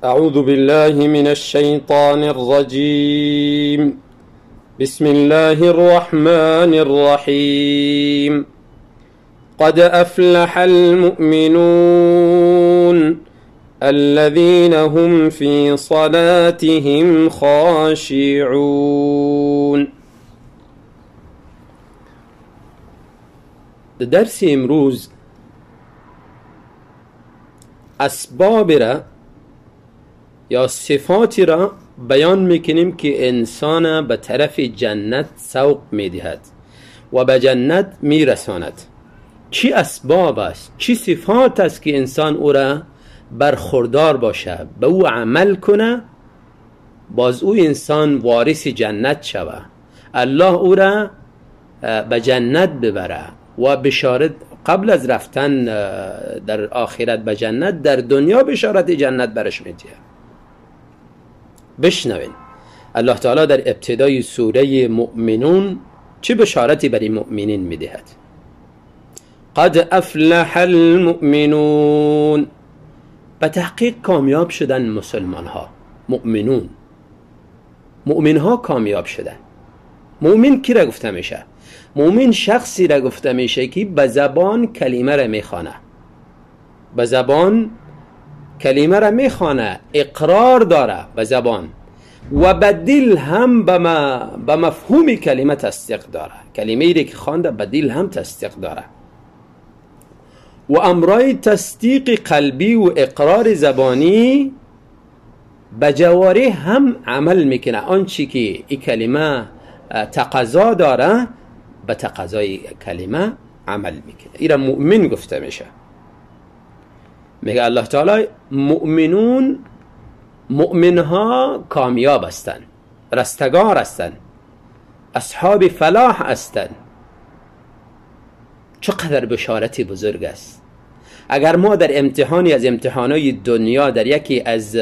اعوذ بالله من الشیطان الرجیم. بسم الله الرحمن الرحیم. قد افلح المؤمنون الذين هم في صلاتهم خاشعون. درس امروز اسباب را یا صفاتی را بیان میکنیم که انسان به طرف جنت سوق میدهد و به جنت میرساند. چی اسباب است، چی صفات است که انسان او را برخوردار باشه، به او عمل کنه، باز او انسان وارث جنت شوه، الله او را به جنت ببره و بشارت قبل از رفتن در آخرت به جنت، در دنیا بشارت جنت برش میده. بشنوین الله تعالی در ابتدای سوره مؤمنون چه بشارتی برای مؤمنین میدهد. قد افلح المؤمنون، به تحقیق کامیاب شدن مسلمان ها، مؤمنون، مؤمن ها کامیاب شدن. مؤمن کی را گفته میشه؟ مؤمن شخصی را گفته میشه که به زبان کلمه را میخوانه، به زبان کلمه را میخوانه، اقرار داره به زبان و به دل هم به مفهوم کلمه تصدیق داره، کلمه ای که خوانده به دل هم تصدیق داره و امرای تصدیق قلبی و اقرار زبانی به جوارح هم عمل میکنه. آنچه که این کلمه تقاضا داره به تقاضای کلمه عمل میکنه. این را مؤمن گفته میشه. میگه الله تعالی مؤمنون، مؤمنها کامیاب هستند، رستگار هستند، اصحاب فلاح هستند. چقدر بشارتی بزرگ است. اگر ما در امتحانی از امتحانای دنیا، در یکی از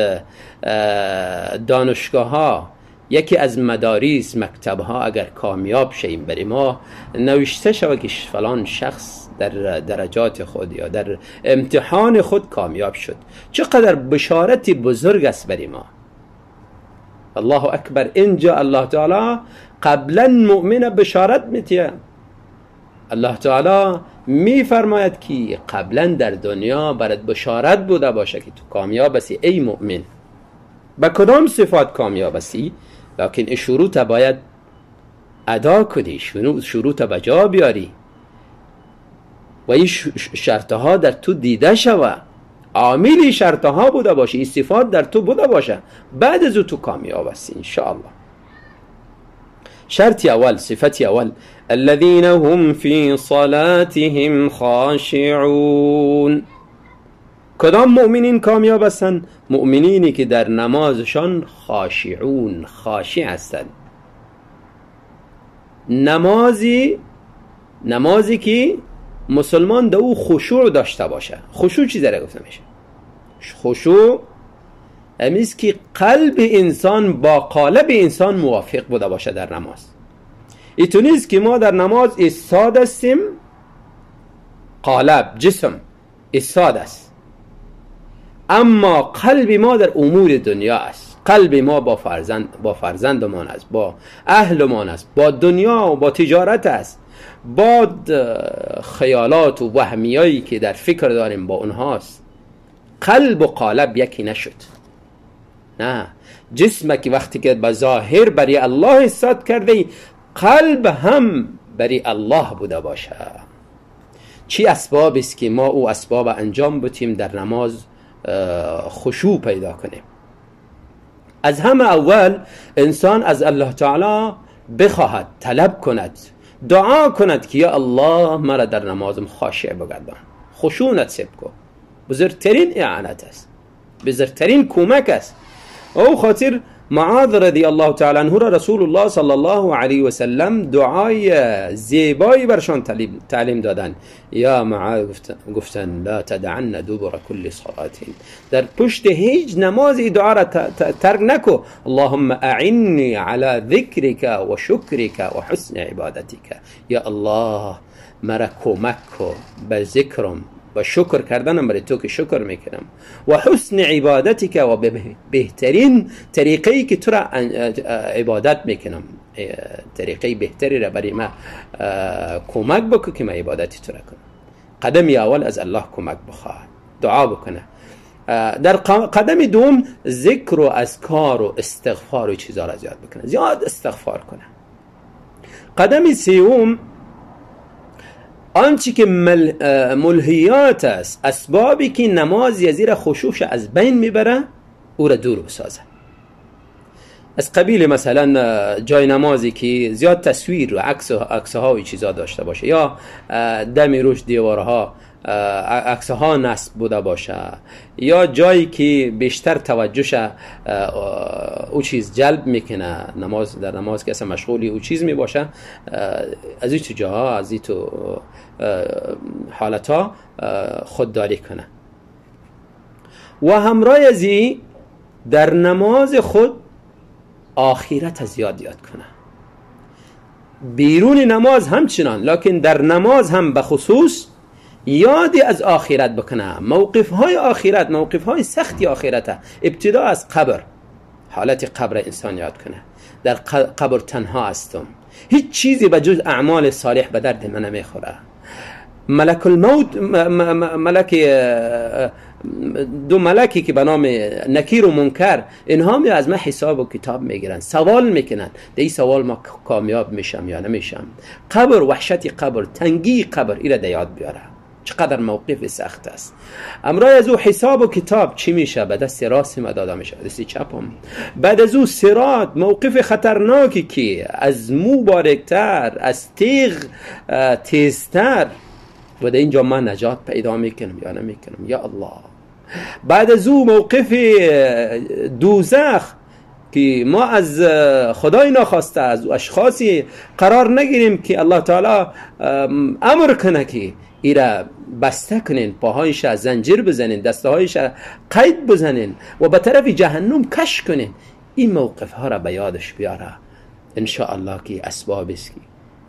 دانشگاه ها، یکی از مدارس، مکتب ها اگر کامیاب شیم، برای ما نوشته شود که فلان شخص در درجات خود یا در امتحان خود کامیاب شد، چقدر بشارت بزرگ است برای ما. الله اکبر. اینجا الله تعالی قبلا مؤمن بشارت میتیه. الله تعالی میفرماید که قبلا در دنیا برات بشارت بوده باشه که تو کامیاب هستی ای مؤمن. به کدام صفات کامیاب هستی؟ لکن این شروط باید ادا کنی، شروط به جا بیاری و این شرطها در تو دیده شوه، عامل شرطها بوده باشه، این صفات در تو بوده باشه، بعد از تو کامیاب هستی انشاءالله. شرط اول، صفت اول، الذين هم في صلاتهم خاشعون. کدام مؤمنین کامیاب هستند؟ مؤمنینی که در نمازشان خاشعون، خاشع هستند. نمازی که مسلمان در او خشوع داشته باشه. خشوع چی داره گفته میشه؟ خشوع امیست که قلب انسان با قالب انسان موافق بوده باشه در نماز. ایتو نیست که ما در نماز ایستاد هستیم، قالب جسم ایستاد است، اما قلب ما در امور دنیا است. قلب ما با فرزندمان است، با اهلمان است، با دنیا و با تجارت است، با خیالات و وهمیایی که در فکر داریم با اونهاست. قلب و قالب یکی نشد. نه، جسم که وقتی که به ظاهر برای الله ایستاد کرده، قلب هم برای الله بوده باشه. چی اسباب است که ما او اسباب انجام بتیم در نماز خشوع پیدا کنیم؟ از همه اول انسان از الله تعالی بخواهد، طلب کند، دعا کند که یا الله مرا در نمازم خاشع بگردان، خشوع نصیب کن. بزرگترین اعانت است، بزرگترین کمک است. او خاطر معاذ رضی الله تعالی عنه را رسول الله صلی الله علیه و سلم دعای زیبایی برشان تعلیم دادن. یا معاذ گفتن لا تدعن دبر كل صلاة، در پشت هیچ نمازی دعا را ترک نکو. اللهم اعنی على ذکرک و شکرک و حسن عبادتک. یا الله مرا کمک کو به ذکرم، و شکر کردنم برای تو که شکر میکنم، و حسن عبادتی که و بهترین طریقه‌ای که تو را عبادت میکنم، طریقه بهتری را برای ما کمک بکن که ما عبادتی تو را کنم. قدم اول از الله کمک بخواه، دعا بکنه. در قدم دوم ذکر و اذکار و استغفار و چیزا را زیاد بکنه، زیاد استغفار کنه. قدم سوم آنچه که ملهیات است، اسبابی که نماز یزیر خشوع از بین میبره او را دور بسازه. از قبیل مثلا جای نمازی که زیاد تصویر و عکس ها و چیزا داشته باشه، یا دم روش دیوارها عکس ها نصب بوده باشه، یا جایی که بیشتر توجهش او چیز جلب میکنه، نماز در نماز که اصلا مشغولی او چیز میباشه، از این تو جاها، از این تو حالت ها خودداری کنه. و همراه از این در نماز خود آخرت زیاد یاد کنه. بیرون نماز همچنان، لکن در نماز هم به خصوص یادی از آخرت بکنه، موقف های آخرت، موقف های سختی آخرته. ابتدا از قبر، حالت قبر انسان یاد کنه. در قبر تنها هستم، هیچ چیزی به جز اعمال صالح به درد من نمیخوره. ملک الموت، ملک، دو ملکی که به نام نکیر و منکر، اینها می از من حساب و کتاب میگیرن، سوال میکنن، در این سوال ما کامیاب میشم یا نمیشم. قبر، وحشت قبر، تنگی قبر، ایره در یاد بیاره چقدر موقف سخت است. امرای از او حساب و کتاب چی میشه؟ به دست راست ما داده میشه، دست چپم. بعد از او صراط، موقف خطرناکی که از مو باریکتر، از تیغ تیزتر، و در اینجا من نجات پیدا میکنم یا نمیکنم، یا الله. بعد از او موقف دوزخ که ما از خدای ناخواسته، از اشخاصی قرار نگیریم که الله تعالی امر کنه که ایرا بسته کنین، پاهایش زنجیر بزنین، دستهایش قید بزنین و به طرف جهنم کش کنین. این موقف ها را به یادش بیاره ان شاء الله که اسباب است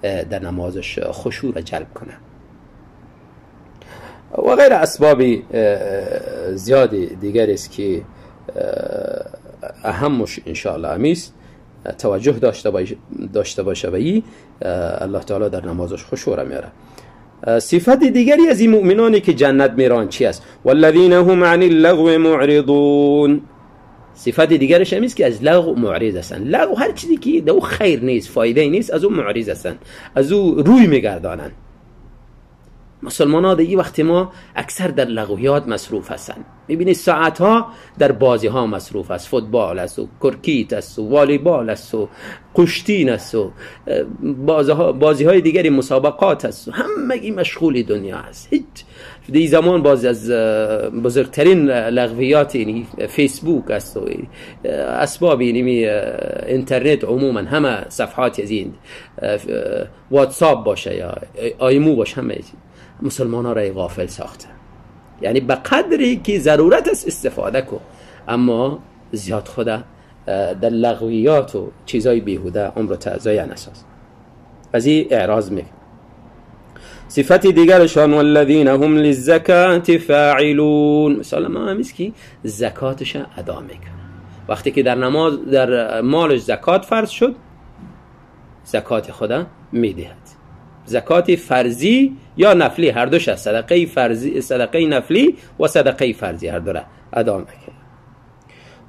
که در نمازش خشوع را جلب کنه و غیر اسباب زیاد دیگر است که اهمش ان شاء الله امیست توجه داشته باشه و ای الله تعالی در نمازش خشوع را میاره. صفت دیگری از این مؤمنانی که جنت میران چی است؟ والذین هم عن اللغو معرضون. صفت دیگرش هم است که از لغو معرض هستند. لغو هر چیزی که در او خیر نیست، فایده نیست، از او معرض هستند، از او روی میگردانند. مسلمان ها دیگه وقتی ما اکثر در لغویات مصروف هستند. میبینید ساعت ها در بازی ها مصروف است، فوتبال است و کرکیت است و والیبال است و کشتین است و بازی های دیگری، مسابقات است و همگی مشغول دنیا است. هیچ دی زمان باز از بزرگترین لغویات یعنی فیسبوک است و اسباب یعنی اینترنت عموما، همه صفحات از این واتساپ باشه یا آیمو باشه، همه مسلمان ها را غافل ساخته. یعنی به قدری که ضرورت است استفاده کن، اما زیاد خود در لغویات و چیزای بیهوده عمر ضایع نساز. از این اعراض میکنه. صفت دیگرشان والذین هم للزکاة فاعلون. مثلا ما همیست که زکاتش ادا میکنه. وقتی که در نماز در مالش زکات فرض شد، زکات خدا میدهد. زکات فرضی یا نفلی هر دوش است، صدقه فرضی، صدقه نفلی و صدقه فرضی هر دو را ادا میکنه.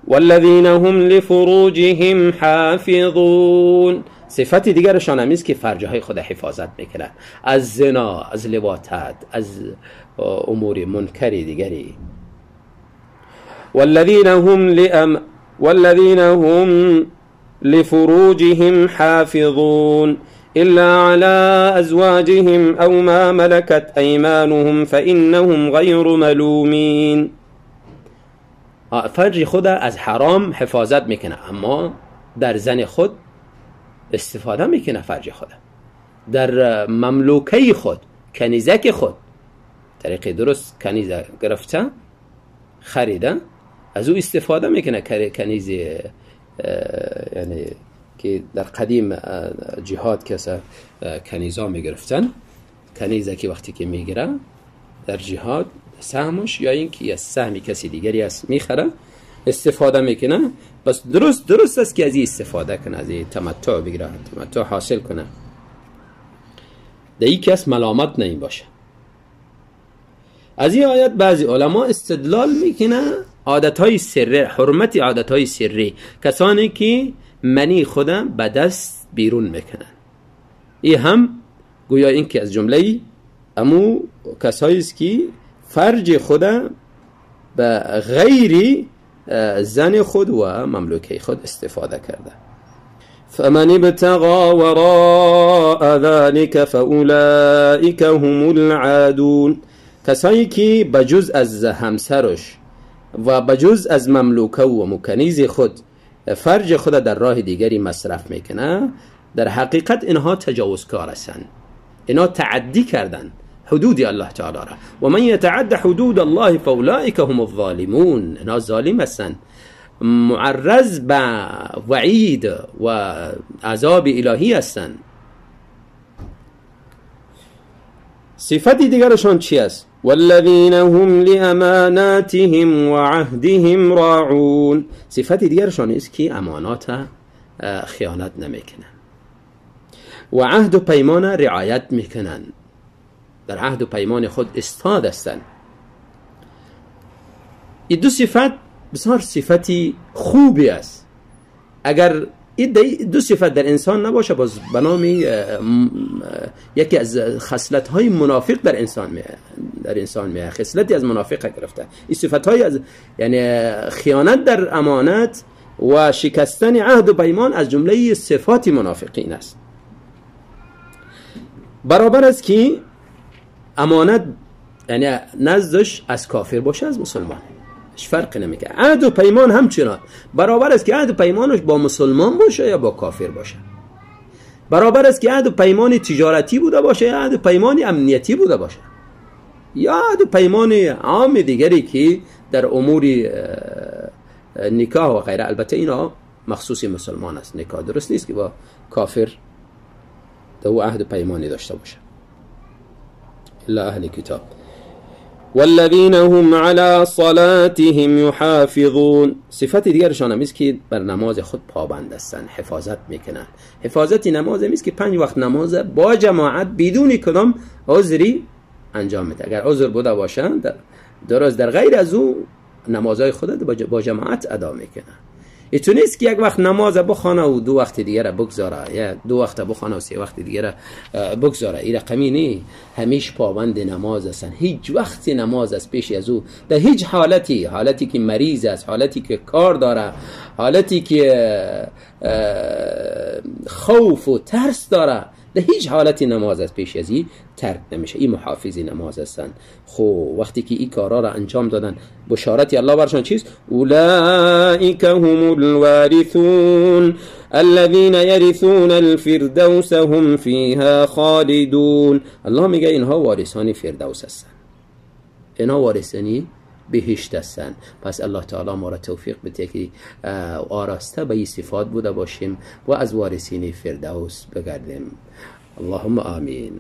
والذین هم لفروجهم حافظون. صفت دیگرشان هم است که فرجهای خود حفاظت میکنن از زنا، از لواطت، از امور منکر دیگری. والذین هم لفروجهم حافظون إلا على أزواجهم أو ما ملكت أيمانهم فإنهم غير ملومين. فرج خود از حرام حفاظت میکنه، اما در زن خود استفاده میکنه. فرج خود در مملوکه خود، کنیزک خود، طریق درست کنیزه گرفته خریده، از او استفاده میکنه. کنیز یعنی که در قدیم جهاد کسا کنیزا میگرفتن، کنیزه که وقتی که میگیره در جهاد سهمش یا اینکه از سهم کسی دیگری است میخره استفاده میکنه، بس درست است که از این استفاده کنه، از این تمتع بگیره، تمتع حاصل کنه، در این کس ملامت نمی باشه. از این آیت بعضی علما استدلال میکنه عادتهای سری، حرمت عادتهای سری، کسانی که منی خودم به دست بیرون میکنن. این هم گویا این که از جمله امو کسایی است که فرج خودم به غیری زن خود و مملوکه خود استفاده کرده. فمن ابتغى وراء ذلك فأولئك هم العادون. کسایی که بجز از همسرش و بجز از مملوکه و مکنیز خود فرج خود در راه دیگری مصرف میکنه، در حقیقت اینها تجاوزکار هستند، اینها تعدی کردن حدود الله تعالی را. و من یتعد حدود الله فاولئک هم الظالمون. اینها ظالم هستند، معرض به وعید و عذاب الهی هستند. صفت دیگرشان چی است؟ والذین هم لاماناتهم وعهدهم راعون. صفت دیگرشان است که امانات خیانت نمیکنن و عهد و پیمان رعایت میکنن، در عهد و پیمان خود استاد هستند. این دو صفت بسیار صفتی خوبی است. اگر این دو صفت در انسان نباشه، باز به نام یکی از خصلت های منافق در انسان می خصلتی از منافق گرفته. این صفت های از یعنی خیانت در امانت و شکستن عهد و پیمان از جمله صفات منافقین است. برابر است که امانت یعنی نزدش از کافر باشه از مسلمان، هیچ فرقی نمیکنه. عهد و پیمان همچنان برابر است که عهد و پیمانش با مسلمان باشه یا با کافر باشه، برابر است که عهد و پیمان تجارتی بوده باشه یا عهد و پیمان امنیتی بوده باشه یا عهد و پیمان عام دیگری که در امور نکاح و غیره. البته اینا مخصوص مسلمان است، نکاح درست نیست که با کافر دو عهد و پیمانی داشته باشه الا اهل کتاب. والذین هم على صلاتهم يحافظون. صفت دیگرشان هم است که بر نماز خود پابند هستند، حفاظت میکنن. حفاظت نماز هم است که 5 وقت نماز با جماعت بدون کدام عذری انجام میده. اگر عذر بوده باشند درست، در غیر از او نمازهای خود با جماعت ادا میکنن. ایتو نیست که یک وقت نماز بخوانه و دو وقت دیگه را بگذاره، یا دو وقت بخوانه و سه وقت دیگه را بگذاره. این رقمی نی، همیش پابند نماز هستن، هیچ وقت نماز از پیش از او در هیچ حالتی، حالتی که مریض است، حالتی که کار داره، حالتی که خوف و ترس داره، در هیچ حالتی نماز از پیش از این ترک نمیشه. این محافظ نماز هستن. خب وقتی که این کارا را انجام دادن، بشارت الله برشان چیست؟ اولئک هم الوارثون الذين يرثون الفردوس هم فيها خالدون. الله میگه اینها وارثان فردوس هستن، اینها وارثانی بهشت هستن. پس الله تعالی ما را توفیق بده که آراسته به این صفات بوده باشیم و از وارثین فردوس بگردیم. اللهم آمین.